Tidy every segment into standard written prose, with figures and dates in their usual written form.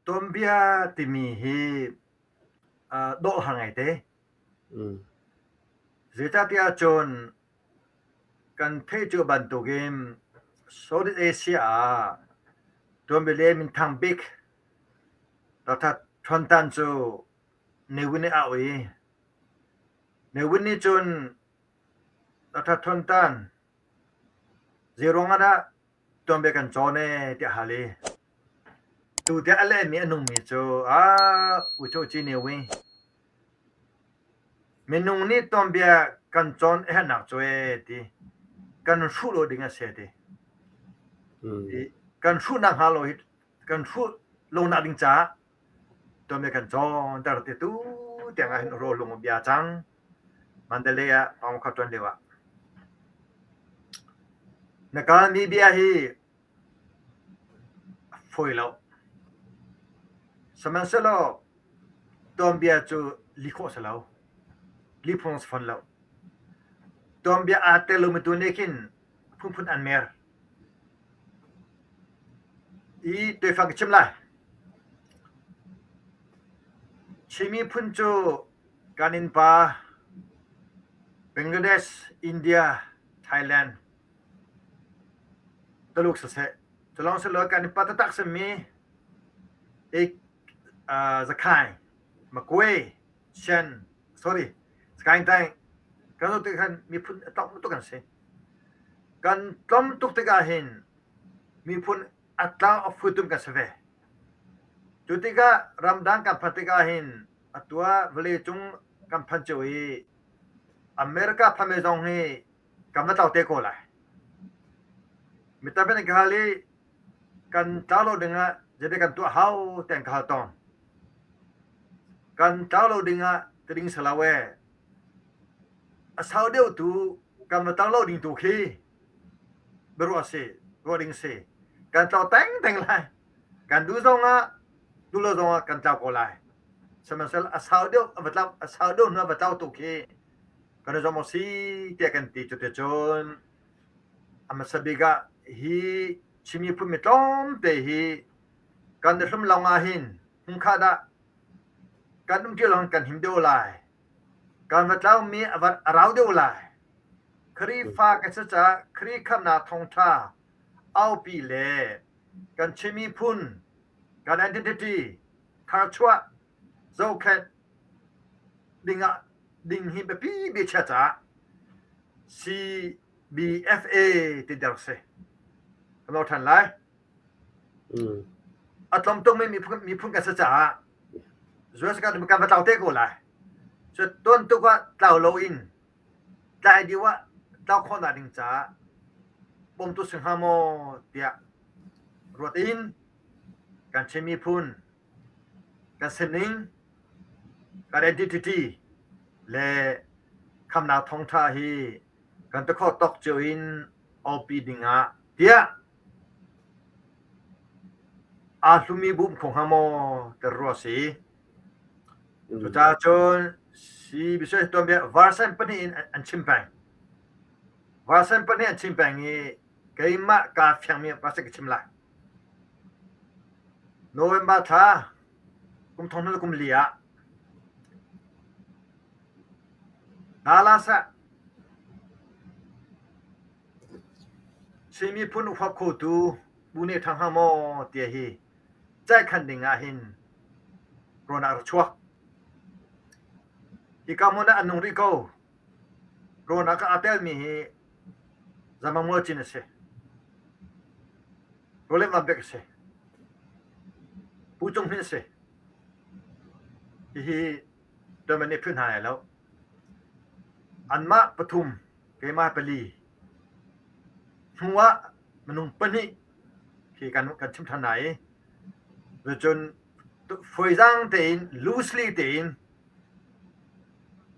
Tuanbia timi hi dawh har ngaite. Zeicahtiah ahcun kan theih cio bantukin Southeast Asia ah tuanbia le minthang bik Doctor Thon Tan cu Ne Win nih a auh i Ne Win nih cun Doctor Thon Tan zeiruang ah dah tuanbia kan cawn ee tiah a hal i tutiang a lehmi a nungmi cu ah Ucho Ci Ne Win minung nih tuanbia kan cawn a herhnak cu ee ti kan hruh lo ding a si ti. Kan hruhnak hnga lo hi kan hruh lonak ding caah tuanbia kan cawn ter ti tu tiang ah hin rawl lung bia cang Mandalay ah pangkha ṭuan lio ah. Na kalmi bia hi a fawi lo. Sihmanhsehlaw tuanbia cu li khawh si lo. Li phung si fawn lo. Tuanbia aa tel lomi tu nih khin phunphun an mer. I tuifang ka chim lai. Chin miphun cu kan innpa Bangladesh, India, Thailand, Tuluk siseh, cu lawng si lo kan innpa taktak simi Zakhai, Makwe, Shan, sorry, Sagaing Taing, kan zoh tik khan miphun a tlawm tuk an si. Kan tlawm tuk tikah hin miphun a tlau a fuitum kan si ve. Cu tikah ramdang kan phanh tikah hin atu ah vawleicung kan phan cio i America phanmi zong hi kan va tlau te ko lai. Mi tampi an ka hal i kan tlau lo dingah zeidah kan tuah hau ti an ka hal tawn. Kan tlau lo dingah ti ding si lo ee. A sau deuh tu kan va tlau lo ding tu khi biaruah si, ruah ding si. Kan tlau tengteng lai. Kan duh zongah, duh lo zongah kan tlau ko lai. Sihmanhsehlaw a sau deuh a va tlau, a sau deuh hnu a va tlau tu khi kan i zuam awk si tiah kan ti. Cuticun a hmasa bik ah hi Chin miphun mi tlawmte hi kan i hlum lawng ah hin hmunkhat ah kan um ṭi lawng kan him deuh lai. Kan va tlaumi a va a rau deuh lai. Khrihfa kan si caah Khrih khamhnak thawngṭha aupi le kan Chin miphun kan identity tharchuah zohkhenh dingah ding hi biapi biachia caah CBFA ti der si. Kan lo ṭhan lai. A tlawm tukmi miphun, miphun kan si caah US kan kan va tlau te ko lai. Cu tuan tuk ah tlau loin tlai dih ah tlau khawhnak ding caah bawmtu si hnga maw tiah ruat in kan Chin miphun kan sining kan identity le khamnak thawngṭha hi kan ti khawh tawk cio in aupi dingah tiah aa hlumi bu um kho hnga maw ti ruah si. Cucaah cun si biasoi tuanbia version pahnih in an chim peng. Version pahnih an chim peng i keimah kaa fiangmi version ka chim lai. November thla kum thong hnih le kum li ah Dallas ah Chin miphun huap khotu bu nih ṭhang hnga maw ti hi ceihkhan ding ah hin rawn ah ra chuak. Hika hmun ah an nung rih ko. Rawn ah aa telmi hi Zamang Mualcin a si. Roland Van Bek a si. Pu Cung Hnin a si. Hihi tuanbia nih philh hna lai lo. Anmah pathum, keimah pali. Hnu ah minung pahnih khi kan kan chim ṭhan hna i cun fawizaang tein loosely tein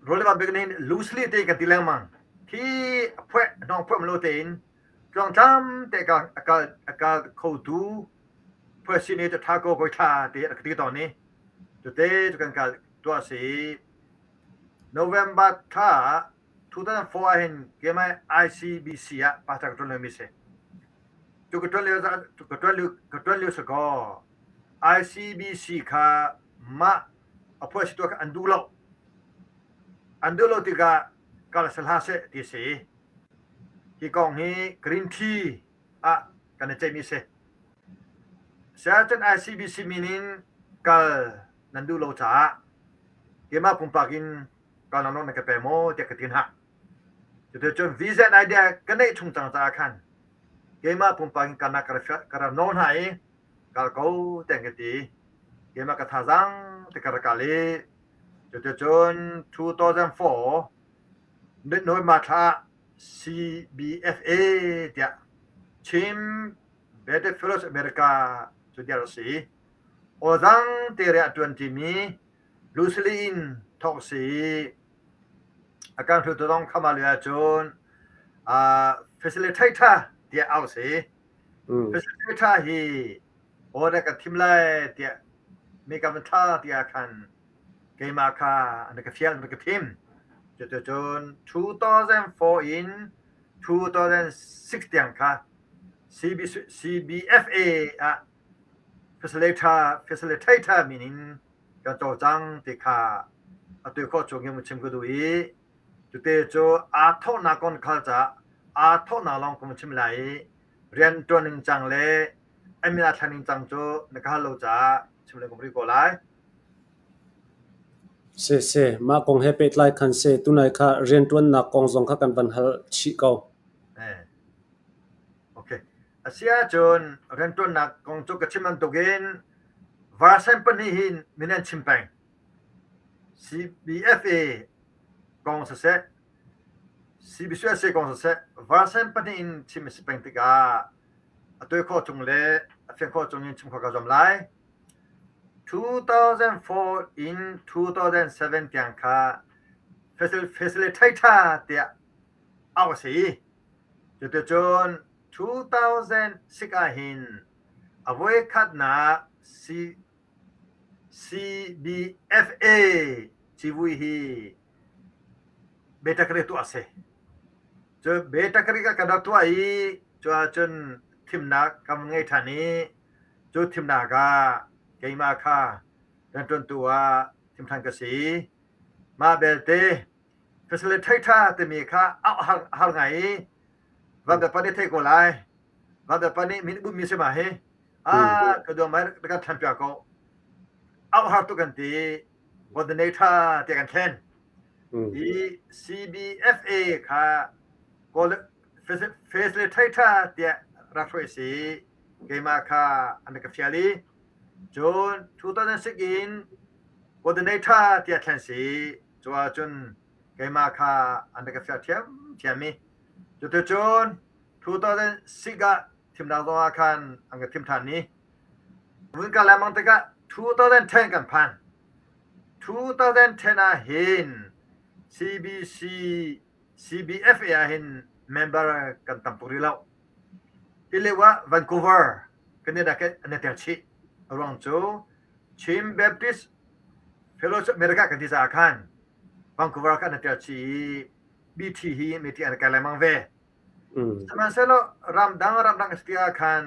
Roland Van Bek nih loosely tein kan ti lengmang. Khi a phuah hnawng phuah lo tein tluangtlam te a kal a kal khotu phuah ni cu ṭha ko koi thla ti a ka ti tawn i cute cu kan kal tuah si November thla 2004 ah hin keimah ICBC ah pastor ka ṭuan liomi si. Cu ka ṭuan lio ka ṭuan lio ka ṭuan lio si kaw. ICBC kha mah a phuah tuah kha an duh lo. An duh lo tikah kal si hlah seh ti a si. Hi kong hi Green Tea ah kan i ceihmi a si. Siahcun ICBC min in kal nan duh lo caah keimah pumpak in kal nan na ka pe maw tiah ka ti hna. Cuticun vision idea ka neih chung cang caah khan keimah pumpak in kalnak ka rak nawl hna i kal ko tiah an ka ti. Keimah ka thazaang te ka rak kal i cuticun 2004 November thla ah CBFA tiah Chin Baptist Fellowship America cu dirh a si. Awzang te rian a ṭuanṭimi Lucille in thawk a si i a kan hruaitu zong khama lio ahcun facilitator tiah auh a si. Facilitator hi order kan thim lai tiah mi kan van thla ti ah khan keimah kha an ka fial an ka thim. Cuticun 2004 in 2006 tiang kha CBFA ah facilitator facilitator min in kan cawlcang ti kha atu khawh chung in chim ka duh i cute cu aa thawknak kon khal caah aa thawknak lawng ka chim lai i rian ṭuan ning cang le an min aa thlen ning cang cu na ka hal lo caah chim le ka rih ko lai. Si si, mah kong he pehtlai khan si tunai kha rianṭuannak kong zong kha kan van hal chih ko. Eh. Okay. Asiahcun rianṭuannak kong cu ka chim bantukin version pahnih hin min an chim peng. CBFA kong siseh, CBCUSA kong siseh, version pahnih in chim a si peng tikah a tawi khawh chung le a fiang khawh chung in chim khawh ka zuam lai. 2004 in 2007 tiang kha facilitator tiah auh a si. Cuticun 2006 ahhin a voikhatnak CBFA civui hi Betakri tuah a si. Cu Betakri kan rak tuah i cu ahcun thimnak kan ngei ṭhan i cu thimnak ah keimah kha rianṭuantu ah thim ṭhan ka si. Mah belte facilitator timi kha a har ngai i van pa nih thei ko lai. Van pa nih min bummi si ma hi. Ah ka duam mai kan thlan piak ko. Auh har tuk kan ti. Coordinator tiah kan thlen. I CBFA kha facilitator tiah rak hruai si. Keimah kha an ka fial i cun 2006 in coordinator tiah thlen si. Cu ahcun keimah kha an rak ka fial ṭhiamṭhiam i cuticun 2006 ah thimnak zong ah khan an ka thim ṭhan i vun kal lengmang tikah 2010 kan phan. 2010 ah hin CBC CBFA ah hin member kan tam tuk rih lo. Hi lio ah Vancouver Canada ke an i tel chih. A ruang cu Chin Baptist Fellowship America kan ti caah khan Vancouver kha an i tel chih i BT hi meeting an kai lengmang ve. Sihmanhsehlaw ramdang ramdang a si tikah khan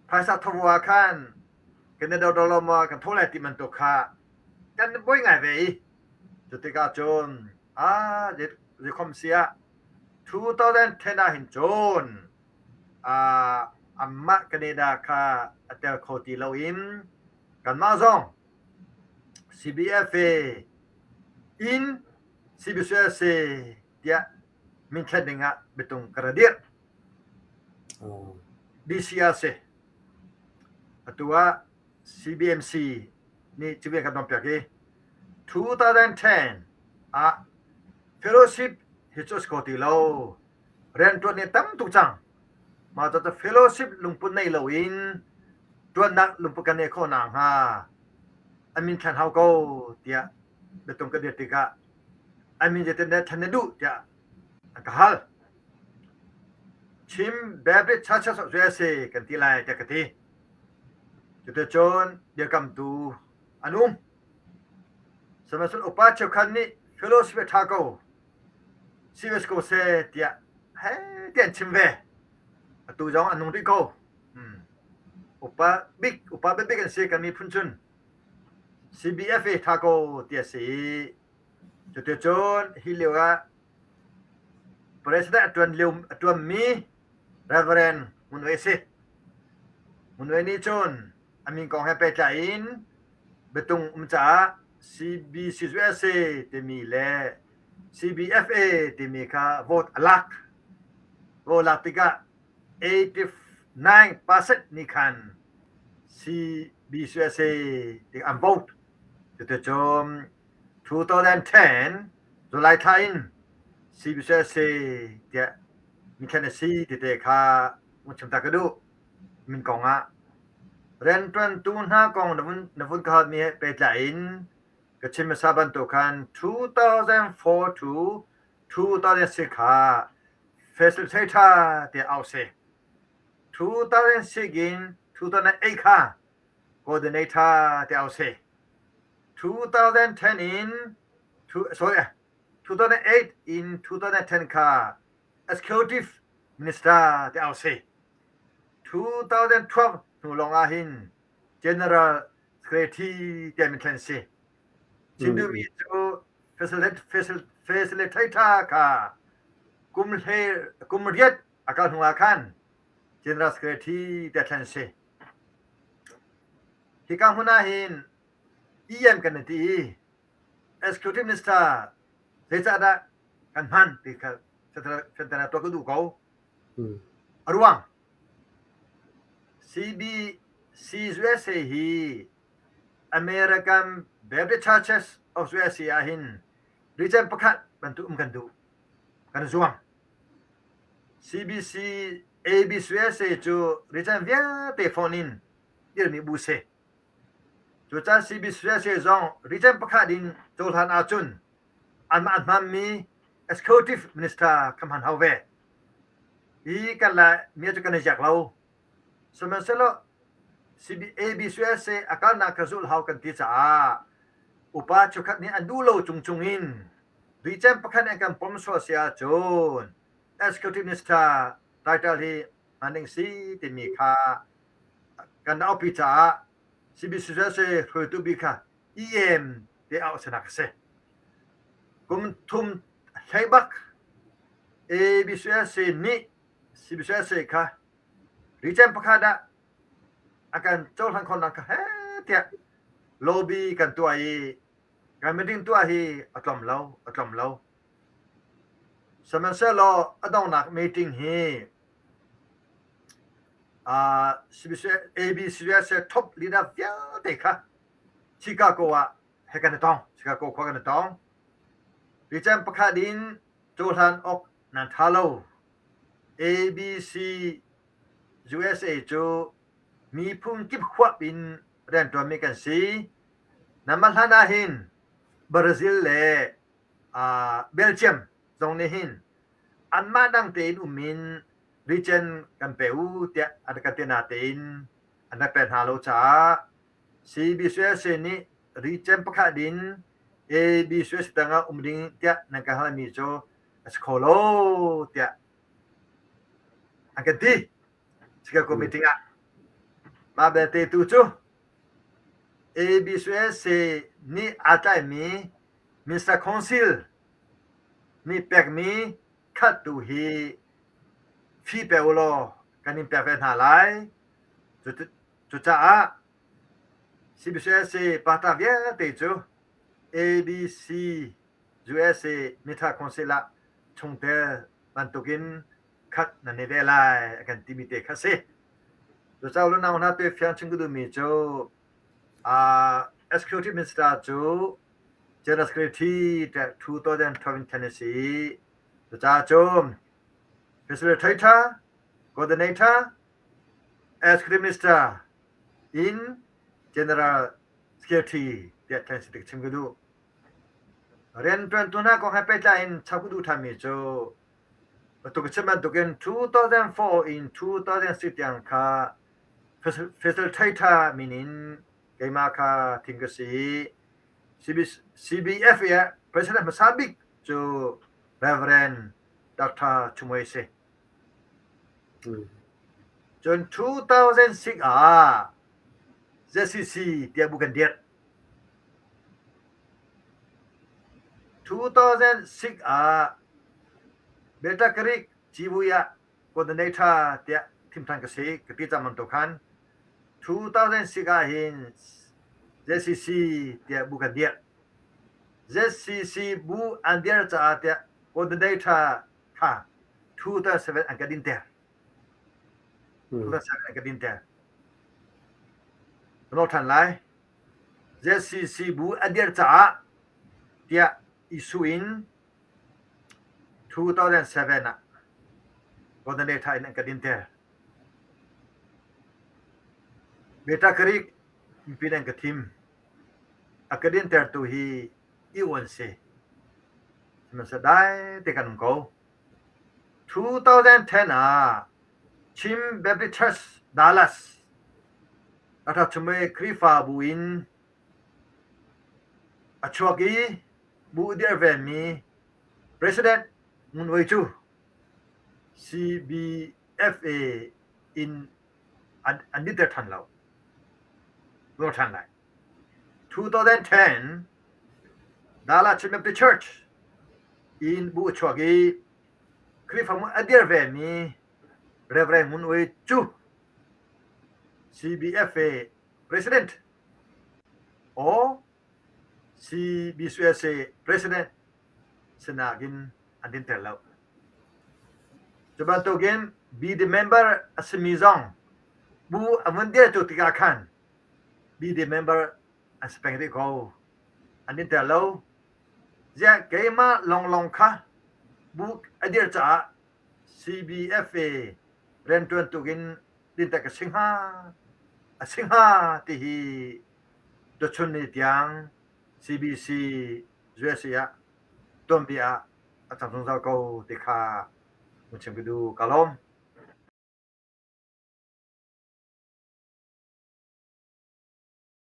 phaisa thawh ah khan kan i dodo lo maw kan tho lai ti bantuk kha kan buai ngai ve i cu tikah cun ah zeikhom si ah 2010 ah hin cun Anmah Canada kha a tel kho ti loin kanmah zong CBFA in CBCUSA tiah minthlen ding ah biatung ka ra dirh. DC ah si. Atu ah CBMC nih cuve kan tuanpiak i 2010 ah fellowship hi cu a si kho ti lo. Rianṭuan hi tam tuk cang. Mah cu fellowship lungput nei loin ṭuannak lungput kan neih khawh nakhnga an min thlen hau ko tiah biatung ka dir tikah an min zeitin dah thlen na duh tiah an ka hal. Chin Baptist Churches of USA kan ti lai tiah ka ti. Cuticun dirkamtu an um. Sihmanhsehlaw upa cheukhat nih fellowship a ṭha ko serious ko seh tiah heh tiah an chim ve. Atu zong an nung rih ko. Upa bik upa bikbik an si kan miphun cun CBFA tha ko ti a si i cuticun hi lio ah President a ṭuan lio a ṭuanmi Reverend Ngun Ue si. Ngun Ue nih cun a min kong he pehtlai in biatung um caah CBCUSA timi le CBFA timi kha vote a lak. Vote lak tikah 89% nih khan CBCUSA ti an vote. Cuticun 2010 July thla in CBCUSA tiah mithlen a si tite kha vun chim ta ka duh. Min kong ah rianṭuantu hna kong na vun ka halmi he pehtlai in ka chim hmasa bantuk khan 2004 to 2006 kha facilitator tiah auh si. 2006 in 2008 kha coordinator tiah auh si. 2010 in sorry 2008 in 2010 kha executive minister tiah auh si. 2012 hnu lawng ah hin General Secretary tiah min thlen si. Chim duhmi cu facilitator kha kum hle kum riat a kal hnu ah khan General Secretary tiah thlen si. Hika hmun ah hin EM kan ti i Executive Minister zeicahdah kan hman ti kha fianter tuah ka duh ko. A ruang CBCUSA hi American Baptist Churches of USA ah hin region pakhat bantuk um kan duh. Kan zuam. CBC ABCUSA cu region vialte phone in dirmi bu si. Cucaah CBCUSA zong region pakhat in cohlan ahcun anmah an hmanmi executive minister kha hman hau ve. Hi kan le mi cu kan i ziak lo. Sihmanhsehlaw ABCUSA a kalnak kha zulh hau kan ti caah upa cheukhat nih an duh lo cungcung in duicem pakhat nih an kan pom sual si ahcun executive minister title hi hman ding si timi kha kan aupi caah CBCUSA hruaitu bik kha EM te auh sinak a si. Kum thum hlei bak ABCUSA nih CBCUSA kha region pakhat ah a kan cohlan khawhnak kha heh tiah lobby kan tuah i kan meeting tuah hi a tlawm lo, a tlawm lo. Sihmanhsehlaw a donghnak meeting hi ABCUSA top leader vialte kha Chicago ah he kan i tong. Chicago khua kan i tong. Region pakhat in cohlan awk nan ṭha lo. ABC USA cu miphun kip huap in rianṭuanmi kan si. Nanmah hlan ah hin Brazil le Belgium zong nih hin anmah dang tein um in region kan pe u tiah an kan ti natein an rak pek hna lo caah CBCUSA nih region pakhat in ABCUSA tangah um ding tiah nan kan halmi cu a si kho lo tiah an kan ti. Chicago meeting ah. Mah belte tu cu ABCUSA nih aa tlaimi Minister Council nih pekmi khat tu hi fee pe u law kan in pek ve hna lai. Cucaah CBCUSA pata vialte cu ABC USA Mithla Council ah chungtel bantukin khat nan i ve lai a kan timi te kha si. Cucaah lunau hna tu fiang chim ka duhmi cu Executive Minister cu General Secretary 2012 Tennessee cucaah cu Facilitator, Coordinator, Executive Minister in General Secretary tiah thlen si tik chim ka duh. Rianṭuantu hna kong he pehtlai in chap ka duh ṭhanmi cu atu ka chim bantukin 2004 in 2006 tiang kha facilitator min in keimah kha thim ka si i CBF i president hmasa bik cu Reverend Dr. Chumoi si. Cun 2006 ah ZCC tiah bu kan dirh. 2006 ah Beta Creek civui ah coordinator tiah thim ṭhan ka si ka ti cang bantuk khan 2006 ah hin ZCC tiah bu kan dirh. ZCC bu an dirh caah tiah coordinator kha 2007 an ka dinter. 2007 an ka dinter. Ka nawl ṭhan lai. ZCC bu a dirh caah tiah issue in 2007 ah coordinator in an ka dinter. Beta Creek mipi an ka thim. A ka dintertu hi EU an si. Sihmanhsehlaw dai te kan um ko. 2010 ah Chin Baptist Church Dallas a ṭha chum i Khrihfabu in a chuak i bu dirh vemi President Ngun Wei cu CBFA in an dinter ṭhan lo. Nawl ṭhan lai. 2010 Dallas Chin Baptist Church in bu a chuak i Khrihfabu a dir vemi Reverend Ngun Wei cu CBFA President or CBCUSA President sinak in an dinter lo. Cu bantukin BD member a simi zong bu a vun dirtu tikah khan BD member an si peng rih ko. An dinter lo. Ziah keimah lawnglawng kha bu a dir caah CBFA rianṭuan tukin dinter ka si hnga, a si hnga ti hi tuchun ni tiang CBC USA ah tuanbia ah a cang zungzal ko ti kha hun chim ka duh. Ka lawm.